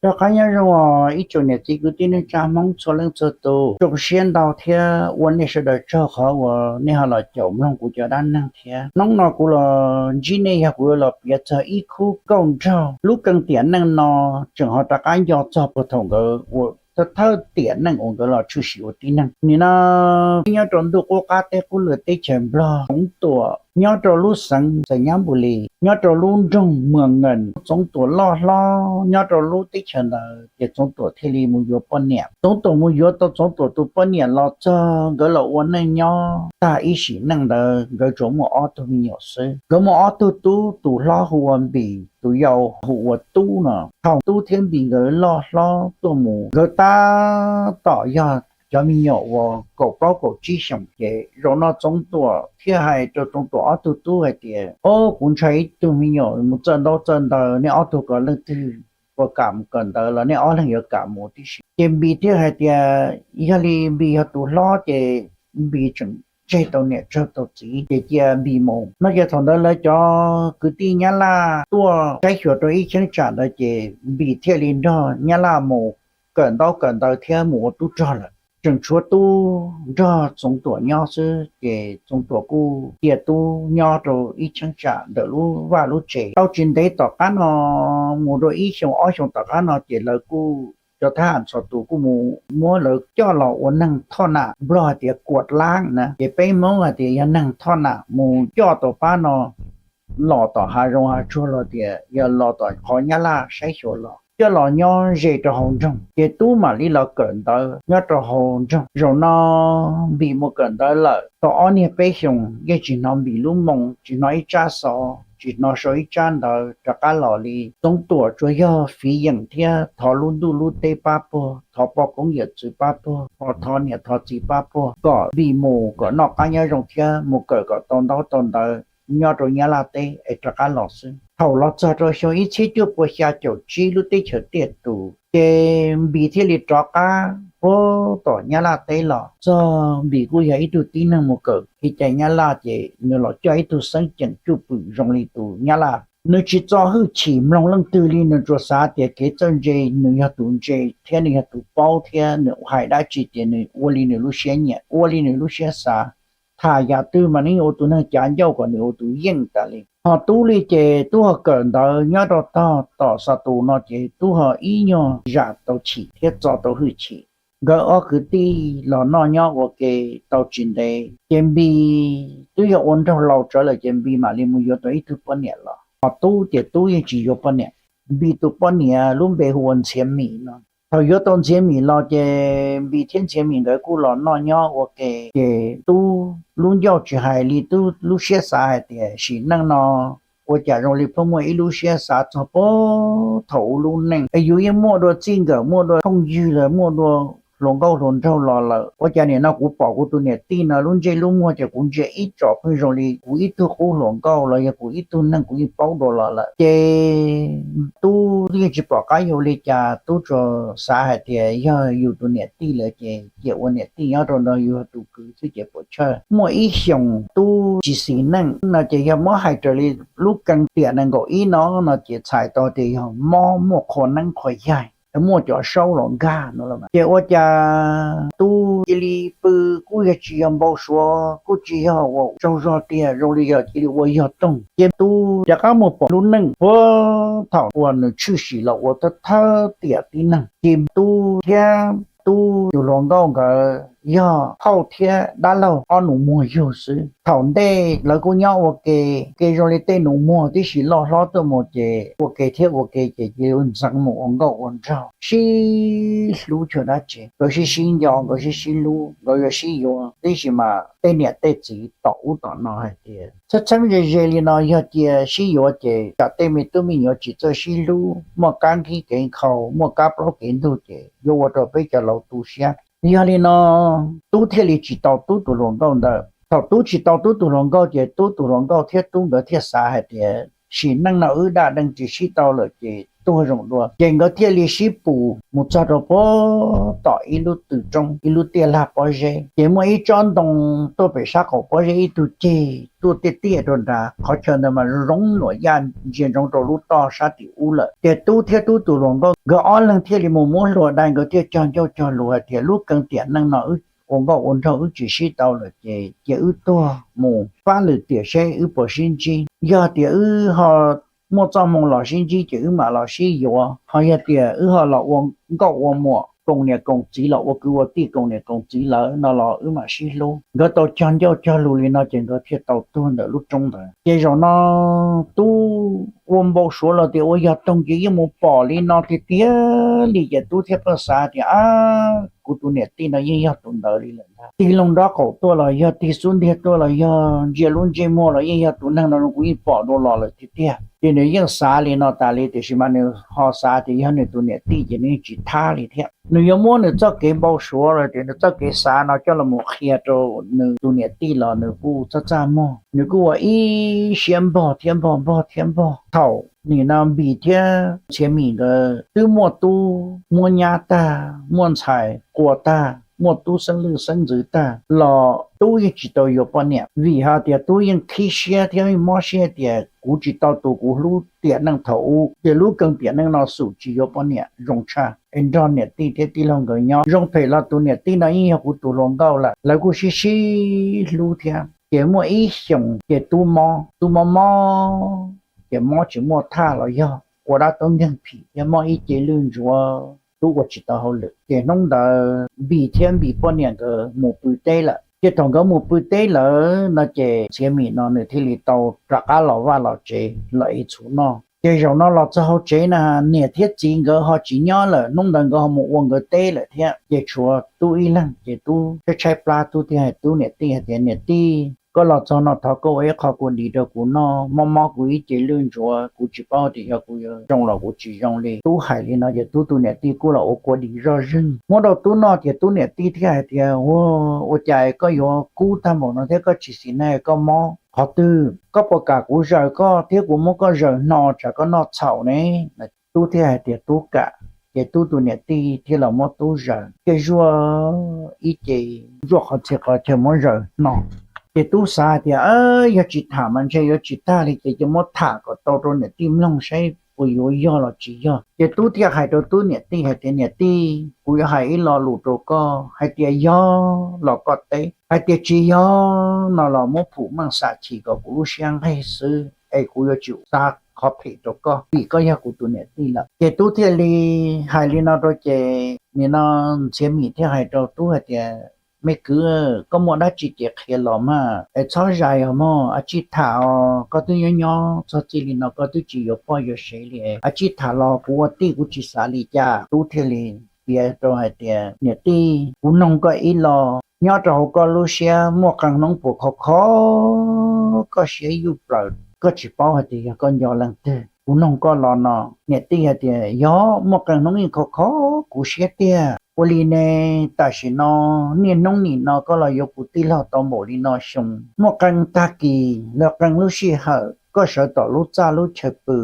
Rov qab nyob zoo os ib tsoom niam txiv kwv tij neej tsa Hmoob txhua leej txhua tus, zoo siab ntau thiab ua nej sawv daws tsaug qhov uas nej ho los caum mloog kuv cov dab neeg thiab. Hnub no kuv los ntsib nej yog kuv yuav los piav txog ib khub nkauj nraug lub keeb tiam neej no tseem ho rov qab nco txog puag thaum nkawd ua thawj tiam neej uas nkawd los tshwm sim ua tib neeg. Nim no nyob rau ntuj qub qab teb qub lw teb chaws Nplog, Txoov Tuam nyob rau lub xeev Xais Nyab Npus Lis, nyob rau lub nroog Muas Nkees. Txoov Tuam loj hlob nyob rau lub teb chaws ntawd ces Txoov Tuam thiaj li mus yuav poj niam. Txoov Tuam mus yuav tau Txoov Tuam tus poj niam los txog, nkawd los ua neej nyob tag ib sim neej ntawd nkawd tsuas muaj ob tug me nyuam xwb. Nkawd muaj ob tug tub, tus hlob hu ua Npis, tus yau hu ua Tub no. Thaum Tub thiab Npis nkawd loj hlob tuaj mus, nkawd tab tom yog cov me nyuam uas kaum plaub kaum tsib xyoos ces zaum no Txoov Tuam thiaj hais rau Txoov Tuam ob tug tub hais tias, Ob, kuv ntshai ib tug me nyuam mus txawj ntaub txawj ntawv, nej ob tug ko leej twg puas kam mus kawm ntawv los nej ob leeg yuav kam mus tib si. Ces Npis thiaj hais tias yog li Npis yog tus hlob ces Npis tseem tseg tau niam tseg tau txiv ces cia Npis mus no. Ces thaum ntawd lawv cov kwv tij Nyab Laj tuaj saib xyuas rau ib cheeb tsam ntawd ces Npis thiaj li nrog Nyab Laj mus kawm ntaub kawm ntawv thiab mus ua tub rog lawm. Tseem tshuav Tub nrog Txoov Tuam nyob xwb ces Txoov Tuam kuj cia Tub nyob rau ib cheeb tsam ntawm lub vaj lub tsev. Tau tsis ntev tom qab no, mus rau ib xyoo ob xyoo tom qab no ces lawv kuj, cov thab ham ntxhov tus kuj mus muab lawv coj los ua neeg thoj nam, Nplog hais tias kuam lab na, ces peb Hmoob hais tias yog neeg thoj nam mus coj tau pab no los tom hav zoov hav tsuag los tias yog los tom qhov Nyab Laj saib xyuas los coj los nyob ze rau hauv nroog ces Tub mam li los kawm ntawv nyob rau hauv nroog. Zaum no Npis mus kawm ntawv lawm tau ob niag peb xyoos yeej tsis hnov Npis lub moo, tsis hnov ib tsab xov, tsis hnov sau ib tsab ntawv rov qab los li. Txoov Tuam tsuas yog fiv yeem thiab thov lub ntuj lub teb pab puag, thov poj koob yawm txwv pab puag, ho thov niam thov txiv pab puag kom Npis mus kom noj qab nyob zoo thiab mus kawm kom tau ntaub tau ntawv nyob rau Nyab Laj teb es rov qab los xwb. Thaum los txog rau xyoo ib txhiab cuaj pua xya caum tsib lub teb chaws tiaj tus ces Npis thiaj li rov qab puag tom Nyab Laj teb los. Txog Npis kuj yog ib tug tib neeg mus kawm kev cai Nyab Laj ces nws los coj ib tug xeeb ceem cwj pwm zoo li tus Nyab Laj. Nws tsis txo hwj chim mloog leej twg li, nws tsuas xav tias kev txawj ntse nws yog tus ntse thiab nws yog tus paub thiab nws hais dab tsi ces nws ua li nws lub siab nyiam, ua li nws lub siab xav. Tham yam twg mas nws ua tus neeg cav ncauj kom nws ua tus yeej tas li. Ho Tub li ces Tub ho kawm ntawv nyob rau tog tom xa tus no ces Tub ho ib nyuag zam tau chim thiab txo tau hwj chim. Nkawd ob kwv tij los noj nyob ua ke tau tsis ntev ces Npis twb yog ua nraug laus tsawv lawm ces Npis mam li mus yuav tau ib tug poj niam los. Ho Tub ces Tub yeej tsis yuav poj niam. Npis tus poj niam lub npe hu ua Ntxhiav Mim no. Thaum yuav tau Ntxhiav Mim los ces Npis thiab Ntxhiav Mim nkawd kuj los noj nyob ua ke ces Tub lub ncauj tsis hais li, Tub lub siab xav hais tias sim neej no ua cas zoo li pheej muaj ib lub siab xav txog puag thaum ub lub neej es yus yeej muaj dua txij nkawm, muaj dua phooj ywg los muaj dua hluas nkauj hluas nraug los lawm, ua cas nim no kuv pom kuv tus niam tij no lub ntsej lub muag ces kuv ntsia ib tsom pheej zoo li kuv ib tug qub hluas nkauj los yog kuv ib tug neeg kuv yeej paub dua los lawm. Ces Tub yeej tsis pom qab yuav li cas, Tub tsuas xav hais tias yog yus tus niam tij lawm ces cia ua niam tij nyob rau nrog yus tus kwv xwb ces puas chawj. Muaj ib xyoos Tub tsis xis neej no ces yog muab hais raws li lub keeb tiam nees nkaum ib no no ces txhais tau tias yog mob muaj qhua neeb qhua yaig, muaj cov saub los nkag no los mas. Ces ua cas Tub cia li pw kuj yog tsis yog npau suav, kuj tsis yog ua tsaug zog tiag, zoo li yog cia li ua yog toog. Ces Tub rov qab mus pom lub neej puag thaum uas nws tshwm sim los ua thawj thawj tiam tib neeg. Ces Tub thiab Tub tus hluas nkauj nkawd yog phauj thiab dab laug ob nus muag yug xwb. Thaum ntej lawv kuj nyob ua ke, ke zoo li tej nus muag tib si, loj hlob tuaj mus ces ua ke thiab ua ke ces cia li ntxeev mus ua nkauj ua nraug, sib hlub tshaj dab tsi. Nkawd sib sib nco, nkawd sib sib hlub, nkawd yuav sib yuav, tiam sis mas tej niam tej txiv tom ub tom no hais tias txheeb txheeb ze ze li no yog cia sib yuav ces tsam tej me tub me nyuam tsis txawj sib hlub, muaj kab nkig kev nkhaus, muaj kab plaub kev ntug ces yuav ua rau peb cov laus tu siab. Yog li no Tub thiaj li tsis tau Tub tus hluas nkauj ntawd. Thaum Tub tsis tau Tub tus hluas nkauj ces Tub tus hluas nkauj thiab Tub nkawd thiaj xav hais tias sim neej no wb daj deej tsis sib tau lawm ces tuag zoo dua. Ces nkawd thiaj li sib pus mus txog rau puag tom ib lub tw roob, ib lub tiaj lag pob zeb. Ces muaj ib tsob ntoo tuaj pem sab qaum pob zeb ib tug ceg tuaj tiaj tiaj rau nrad, qhov chaw ntawd mas zoo nuam yaj ntsia ntsoov rau lub toj sab tim ub lawm. Ces Tub thiab Tub tus hluas nkauj nkawd ob leeg thiaj li mus muab hlua dai, nkawd thiaj cog ncauj cog lus hais tias lub keeb tiam neej no wb ua nkauj ua nraug wb tsis sib tau lawm ces cia wb tuag mus fab lwm tiam seb wb puas sib ntsib. Yog tias wb ho muaj txoj hmoo los sib ntsib ces wb mam los sib yuav, ho yog tias wb ho los ua nkauj ua muam koom niam koom txiv los ua kwv ua tij koom niam koom txiv lawm no los wb mam sib hlub. Nkawd tau cog ncauj cog lus li no ces nkawd thiaj tau tuag ntawm lub roob ntawd. Ces zaum no Tub ua npau suav los tias ua yog toog ces yeej mus pom li no tiag tiag li ces Tub thiaj pheej xav tias, ab, kuv tus niam tij no yeej yog tus ntawd li lawm ntag. Tig loo nraub qaum tuaj los yog, tig xub ntiag tuaj los yog, ntsia lub ntsej muag los yeej yog tus neeg no kuv yeej pom dua los lawm tiag tiag. Ces nws yeej xav li no tas li tiam sis mas nws ho xav tias yog nws tus niam tij ces nws yeej tsis thab li thiab. Nws yuav muab nws txoj kev npau suav los tias nws txoj kev xav no coj los mus qhia rau nws tus niam tij los nws kuj txaj txaj muag, nws kuj ua ib siab npog thiab npog npog thiab npog. Thaum nim no Npis thiab Ntxhiav Mim nkawd twb muaj tub muaj nyab tag, muaj ntxhais qua tag, muaj tub xeeb lwj xeeb ntxwv tag los Tub yeej tsis tau yuav poj niam, vim hais tias Tub yeej khib siab thiab yeej mob siab tias kuv tsis tau tus kuv hlub tiam neej thaum ub, ces lub keeb tiam neej no xum tsis yuav poj niam zoo tshaj es nrog niam tij thiab tij laug nkawd nyob. Zoo phem los tus niam tij no yeej yog kuv tus hluas nkauj lawm, lawv kuj sib sib hlub thiab. Ces muaj ib xyoos ces Tub mob, Tub mob mob, ces mob tsis muaj thaj los yog ua dab tub nkeeg phim thiab mob ib ce lwj ntsuav, Tub ua tsis tau hauj lwm. Ces hnub ntawd Npis thiab Npis poj niam nkawd mus pw teb lawm. Ces thaum nkawd mus pw teb lawm no ces Ntxhiav Mim no nws thiaj li tau rov qab los vaj los tsev los ev txhuv noj. Ces zaum no los txog hauv tsev na, niam thiab txiv nkawd ho tsis nyob lawm, hnub ntawd nkawd ho mus ua nkawd teb lawm thiab. Ces tshuav Tub ib leeg, ces Tub tshaib tshaib plab, Tub thiaj hais Tub niam tij hais tias, niam tij, koj los txog no thov koj ua ib qho kua dis rau kuv noj, mob mob kuv ib ce lwj ntsuav, kuv tsis paub tias yog kuv yuav zoo los kuv tsis zoo li. Tub hais li no ces Tub tus niam tij kuj los ua kua dis zoj zeeg muab rau Tub noj, ces Tub niam tij thiaj hais tias, ua, ua cas koj yuav kub tag npaum no thiab koj tsis xis neej, koj mob qhov twg? Koj puas kam kuv zaws koj thiab kuv muab koj zaws hno tsam koj noj txhaum ne? Tub thiaj hais tias Tub kam. Ces Tub tus niam tij thiaj los muab Tub zaws, thiaj zuaj ib ce, zuaj qhov txhia qhov chaw muab zaws hno. Ces Tub xav hais tias, yog tsis tham mas ntshe yuav tsis tag li, ces cia muab tham kom tau rau niam tij mloog saib puas yuav yog los tsis yog. Ces Tub thiaj hais rau Tub niam tij hais tias, niam tij, kuv yuav hais ib lo lus rau koj, hais tias yog los koj teb, hais tias tsis yog no los muab phum meej xam chim kom kuv lub siab nqig xwb, es kuv yuav tsis xav qhov phem rau koj vim koj yog kuv tus niam tij lawm. Ces Tub thiaj li hais li no rau, ces nim no Ntxhiav Mim thiaj hais rau Tub hais tias, me kwv, koj muaj dab tsi ces qhia los mas, es txhob zais os mog, a tsij tham os, koj twb nyob nyob txog txij li no koj twb tsis yuav poj yuav sev li, a tsij tham los kuv ua tij kuv tsis xav li cas. Tub thiaj li piav rau hais tias, niam tij, kuv noog koj ib lo, nyob rau hauv koj lub siab muaj qee hnub puas kho kho koj siab yuj plaws, koj tsis paub hais tias yog koj nco leej twg? Kuv noog koj los no. Niam tij hais tias, yog, muaj qee hnub yeej kho kho kuv siab tiag. Ua li ne, tam sim no niaj hnub nim no koj los yuav kuv tij laug tau npaum li no xyoo, muaj qee tag kis los qee lub sij hawm koj sawv tom lub txaj lub chaw pw,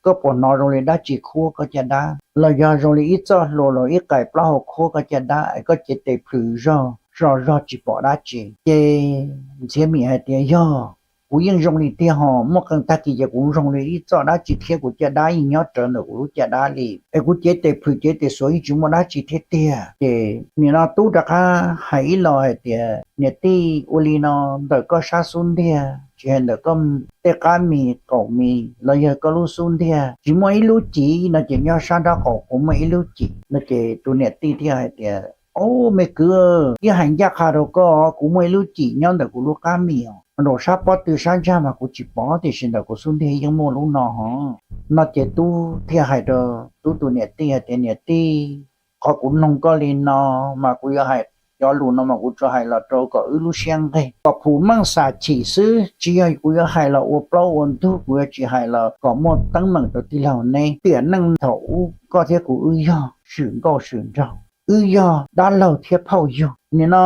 koj puas hnov zoo li dab tsi khuab koj caj dab, los yog zoo li ib txoj hlua los ib qais plaub hau khuab koj caj dab es koj cev tes plhws zog zog zog tsis pom dab tsi? Ces Ntxhiav Mim hais tias, yog, kuv yeej zoo li tiag ho, muaj qee tag kis ces kuv zoo li ib txoj dab tsi thiab kuv caj dab yeej nyob rawv ntawm kuv lub caj dab li, es kuv cev tes plhws cev tes xuav yeej tsis muaj dab tsi thiab tiag. Ces nim no Tub rov qab hais ib lo hais tias, niam tij, ua li no, ntawm koj sab xub ntiag, tsis hais ntawm koj tej qab mis qaum mis los yog koj lub xub ntiag tsis muaj ib lub cim no ces nyob sab nraub qaum kuv muaj ib lub cim no. Ces tus niam tij thiaj hais tias, o, me kwv, ib hais ncaj qha rau koj, kuv muaj ib lub cim nyob ntawm kuv lub qab mis os, nraum sab pob tw sab ntsag mas kuv tsis pom tiam sis ntawm kuv xub ntiag yeej muaj lub no ho. No ces Tub thiaj hais rau Tub tus niam tij hais tias, niam tij, qhov kuv noog koj li no mas kuv yuav hais cov lus no mas kuv tsuas hais los rau kom wb lub siab nqig kom phum meej xam chim xwb, tsis yog kuv yuav hais los ua plaub ua ntug, kuv yuav tsis hais los kom muaj teeb meem rau tij laug neb. Tiam neej thaum ub koj thiab kuv wb yog swm nkauj swm nraug, wb yog dab laug thiab phauj yug. Nim no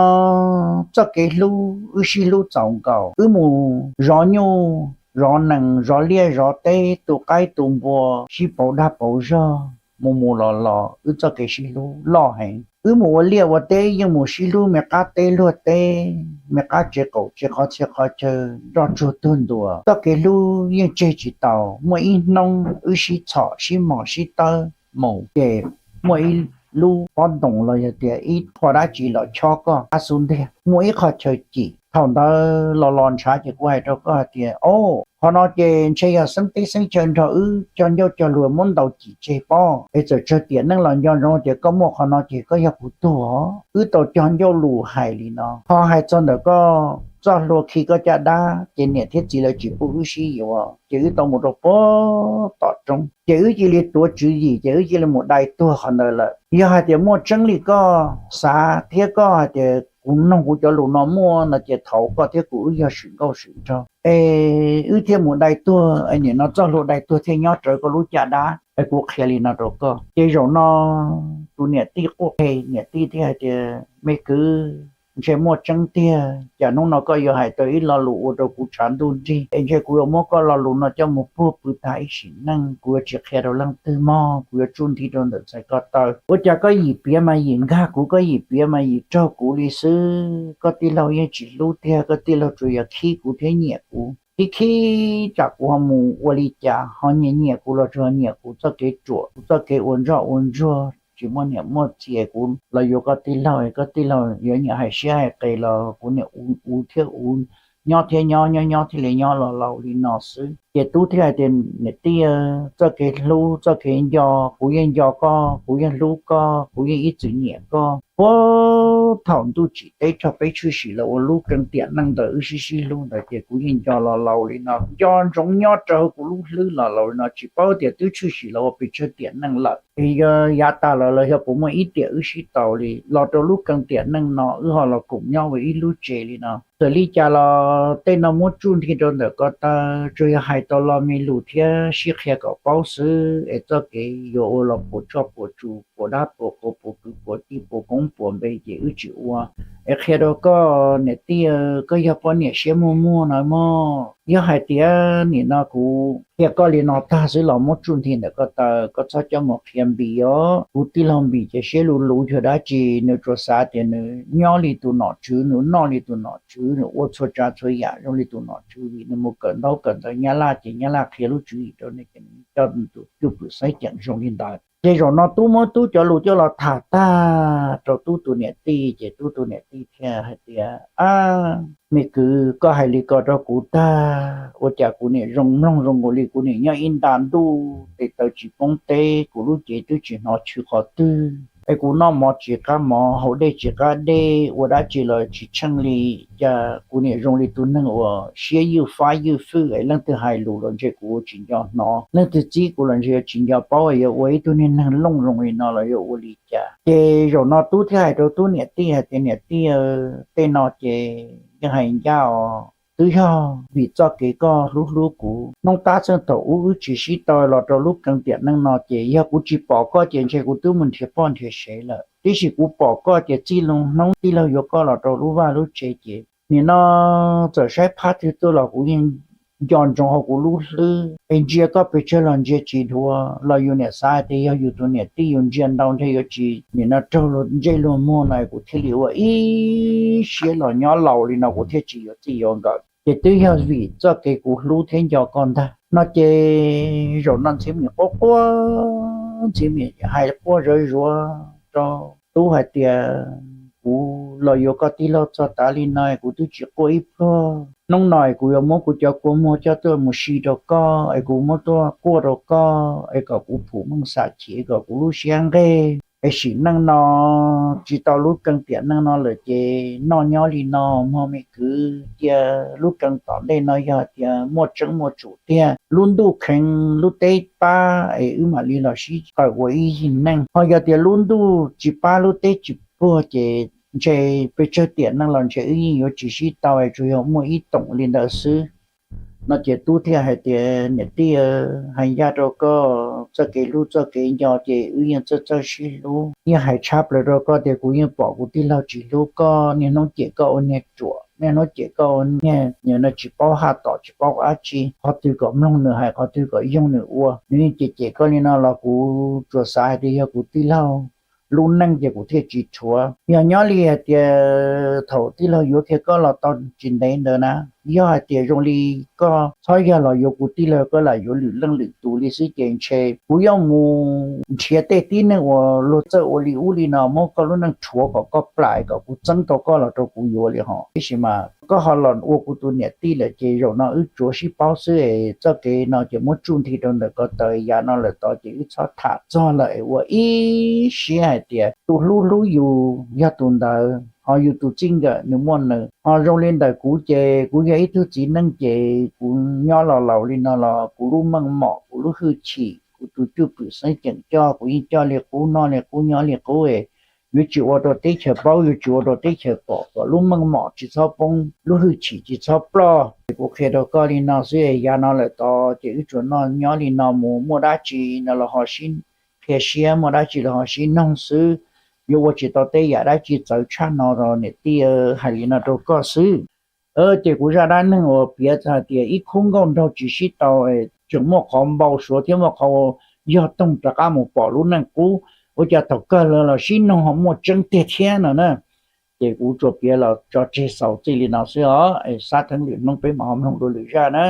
txoj kev hlub wb sib hlub txaus nkaus, wb mus zov nyuj zov nees zov liaj zov teb, tu qaib tu npua, sib pauv dag pauv zog, mus mus los los, wb txoj kev sib hlub loj heev. Wb mus ua liaj ua teb yeej mus sib hlub me qab teb luag teb, me qab tsev qaum tsev qhov txhia qhov chaw, nroj tsuag tuag ntua, txoj kev hlub yeej tseg tsis tau. Muaj ib hnub wb sib txhom sib mos sib tawb mus ces muaj ib lub pob ntoos los yog tias ib qho dab tsi los chob koj qab xub ntiag, muaj ib qho chaw cim. Thaum ntawd los los ntshav ces kuv hais rau koj hais tias, o, qhov no ces ntshe yog xeeb teb xeeb chaw nrog wb cog ncauj cog lus muab ntaus cim tseg pob, es txawm tsawg tiam neej los nco ntsoov tias koj muaj qhov no ces koj yog kuv tug os. Wb tau cog ncauj lus hais li no, ho hais txog ntawm koj txoj hlua khi koj caj dab ces niam thiab txiv lawv tsis pub wb sib yuav, ces wb tau mus rau puag tom roob, ces wb cia li tuav tswv yim, ces wb cia li mus dai tuag qhov ntawd lawm. Yog hais tias muaj tseeb li koj xav thiab koj hais tias kuv noog kuv cov lus no muaj no ces thaum koj thiab kuv wb yog swm nkauj swm nraug es wb thiaj mus dai tuag, es nim no txoj hlua dai tuag thiaj nyob rawv koj lub caj dab. Es kuv qhia li no rau koj. Ces zaum no tus niam tij quaj qhev, niam tij thiaj hais tias, me kwv, ntshe muaj tseeb tiag, cas hnub no koj yuav hais tau ib lo lus ua rau kuv tshav ntuj nrig, es ntshe kuv yuav muab koj lo lus no coj mus puag pw tag ib sim neej, kuv yuav tsis qhia rau leej twg mog, kuv yuav tsuj nthi rau ntawm txhais ko taw. Ua cas koj yim piav mas yim nkag kuv, koj yim piav mas yim raug kuv li xwb. Koj tij laug yeej tsis hlub tiag, koj tij laug tsuas yog khib kuv thiab nyiam kuv, khib khib tsam kuv ho mus ua li cas, ho nyiam nyiam kuv los tsuas nyiam kuv txoj kev ruam, kuv txoj kev ua ntsoj ua ntsuag tsis muaj niam muaj txiv, kuv los yuav koj tij laug, koj tij laug yuav nyiam hais siab hais qes los kuv niam u u thiab u, nyob thiab nyob, nyob nyob thiaj li nyob los laus li no xwb. Ces tub thiaj hais tias, niam tij, txoj kev hlub txoj kev nco, kuv yeej nco koj, kuv yeej hlub koj, kuv yeej ib txwm nyiam koj. Puag thaum ntuj tsim teb tso peb tshwm sim los ua lub keeb tiam neej ntawd wb sib sib hlub ntawd ces kuv yeej nco los laus li no, nco ntsoov nyob rau hauv kuv lub hlwb los laus li no, tsis paub tias twb tshwm sim los ua pes tsawg tiam neej lawm. Es yog yav tas los los yog puas muaj ib tiam wb sib tau li los rau lub keeb tiam neej no wb ho los koom nyob ua ib lub tsev li no. Txawm li cas los tej no muab tsuj nthi rau ntawm ko taw, tsuas yog hais tau lo me lus thiab sib qhia kom paub xwb, es txoj kev yuav ua los puas tsuaj puas tsuas, puas dab puas qhua, puas kwv puas tij, puas koob puas npe ces wb tsis ua. Es qhia rau koj niam tij, koj yog poj niam siab muag muag no mog. Yog hais tias nim no kuv qhia koj li no tag xwb los muab tsuj nthi ntawm ko taw, koj txhob coj mus qhia Npis os. Kuv tij laug Npis ces siab luv luv cuag dab tsi, nws tsuas xav tias nws nyob li tus nom tswv, nws noj li tus nom tswv, nws ua txhua tsav txhua yam zoo li tus nom tswv, vim nws mus kawm ntaub kawm ntawv Nyab Laj ces Nyab Laj qhia lub tswv yim rau nws ces nws coj tus cwj pwm xeeb ceem zoo li ntawd. Ces zaum no tub muab tub cov lus coj los tham tag rau tub tus niam tij, ces tub tus niam tij thiaj hais tias, ab, me kwv, koj hais li ko rau kuv tag, ua cas kuv niam zoo mloog zoo nkaus li kuv niam nyob ib nta ntuj tes taw tsis poob teb, kuv lub cev twb tsis hnov chwv qhov twg, es kuv noj mov tsis qab mov, haus dej tsis qab dej, ua dab tsi los tsis tsheej li. Cas kuv niam zoo li tus neeg uas siab ywj fab ywj fwj, es leej twg hais lus los ntshe kuv yuav tsis nco hnov, leej twg txib kuv los ntshe yuav tsis nco paub, yuav ua ib tug niag neeg looj zoo li no los yuav ua li cas. Ces zaum no tub thiaj hais rau tub niam tij hais tias, niam tij, tej no ces yeej hais ncaj os, twb yog vim txoj kev koj hlub hlub kuv. Hnub tab txheej thaum ub wb tsis sib tau los rau lub keeb tiam neej no ces yog kuv tsis pom koj ces ntshe kuv twb mus nrhiav poj nrhiav sev lawm, tiam sis kuv pom koj ces txij loo hnub tij laug yuav koj los rau lub vaj lub tsev ces nim no txawm saib phab twg tuaj los kuv yeej nco ntsoov hauv kuv lub hlwb, es ntsia koj pes tsawg los ntsia tsis dhuav, los yus niam xav hais tias yog yus tus niam tij yus ntsia ntau ntshe yuav tsis nim no raug luag ntsej luag muag no, kuv thiaj li ua ib siab los nyob laus li no, kuv thiaj tsis yuav txij yuav nkawm. Ces twb yog vim txoj kev kuv hlub thiab nco koj ntag no. Ces zaum no Ntxhiv Mim quaj quaj, Ntxhiv Mim hais quaj zawv zuav rau tub hais tias, kuv los yuav koj tij laug txog tav li no es kuv twb tsis quaj ib pluag. Hnub no es kuv yuav muab kuv cov kua muag coj tuaj mus si rau koj, es kuv muab tuaj quaj rau koj, es kom kuv phum meej xam chim, kom kuv lub siab nqeg. Es sim neej no tsis tau lub keeb tiam neej no lawm ces noj nyob li no mog me kwv. Cia lub keeb tom ntej no yog tias muaj tseeb muaj tsum tiag, lub ntuj kheev lub teb pab es wb mam li los sib tawm ua ib yig neej. Ho yog tias lub ntuj tsis pab lub teb tsis puag ces ntshe pes tsawg tiam neej los ntshe wb yeej yuav tsis sib tau, tsuas yog muaj ib toom li ntawd xwb. No ces tub thiaj hais tias, niam tij, hais ncaj rau koj, txoj kev hlub txoj kev nco ces wb yeej txawj txawj sib hlub. Yeej hais tshab plaws rau koj tias kuv yeej pom kuv tij laug tsis hlub koj, niaj hnub cem koj ua niag ruam. niaj hnub cem koj, niaj hnub tsis paub haj tom tsis paub dab tsi, qhov twg kom mloog nws hais, qhov twg kom yoog nws ua, nws yeej cem cem koj li no los kuv tsuas xav hais tias yog kuv tij laug lub neej ces kuv thiaj tsis rhuav. Yog nyob li hais tias thaum tij laug yuav kiag koj los tau tsis ntev ntawd na, yog hais tias zoo li koj txhob yog los yuav kuv tij laug, koj lam yuav lwm leej lwm tus li xwb ces ntshe kuv yuav mus nrhiav tej tib neeg uas luag txawj ua li ub li no muab koj lub neej rhuav kom koj plam kom kuv txeeb tau koj los rau kuv yuav li hos. Tiam sis mas koj ho los ua kuv tus niam tij lawm ces zaum no wb tsuav sib paub xwb es txoj kev no ces muab tsuj nthi rau ntawm ko taw, yav no lawm tod ces wb txhob tham txog lawm es ua ib siab hais tias tus hlub hlub yus yog tus ntawd, ho yus tus txij nkawm nws muaj nws. Ho zoo li ntawm kuv ces kuv yog ib tug txiv neej ces kuv nyob los laus li no los kuv lub meej mom, kuv lub hwj chim, kuv tus cwj pwm xeeb ceem coj kuv yeej coj li qub, noj li qub, nyob li qub. Yuav tsis ua rau teb chaws paub, yuav tsis ua rau teb chaws pom, kom lub meej mom tsis txhob poob, lub hwj chim tsis txhob ploj. Ces kuv qhia rau koj li no xwb, yav no lawm tod ces wb tsuas noj nyob li no mus, muaj dab tsi no los ho sib qhia siab, muaj dab tsi los ho sib noog xwb. Yuav ua tsis tau tej yam dab tsi txawv tshaj no, niam tij hais li no rau koj xwb. Ces kuv zaj dab neeg uas piav txog hais tias ib khub nkauj nraug tsis sib tau, tseem muaj qhov npau suav thiab muaj qhov yog toog rov qab mus pom lub neej qub, ua cas thaum kawg los sib noog ho muaj tseeb tiag thiab no na. Ces kuv tsuas piav los tso tseg xaus txij li no xwb os, es xav theeb lwm hnub peb mam ho mloog dua lwm zaj na.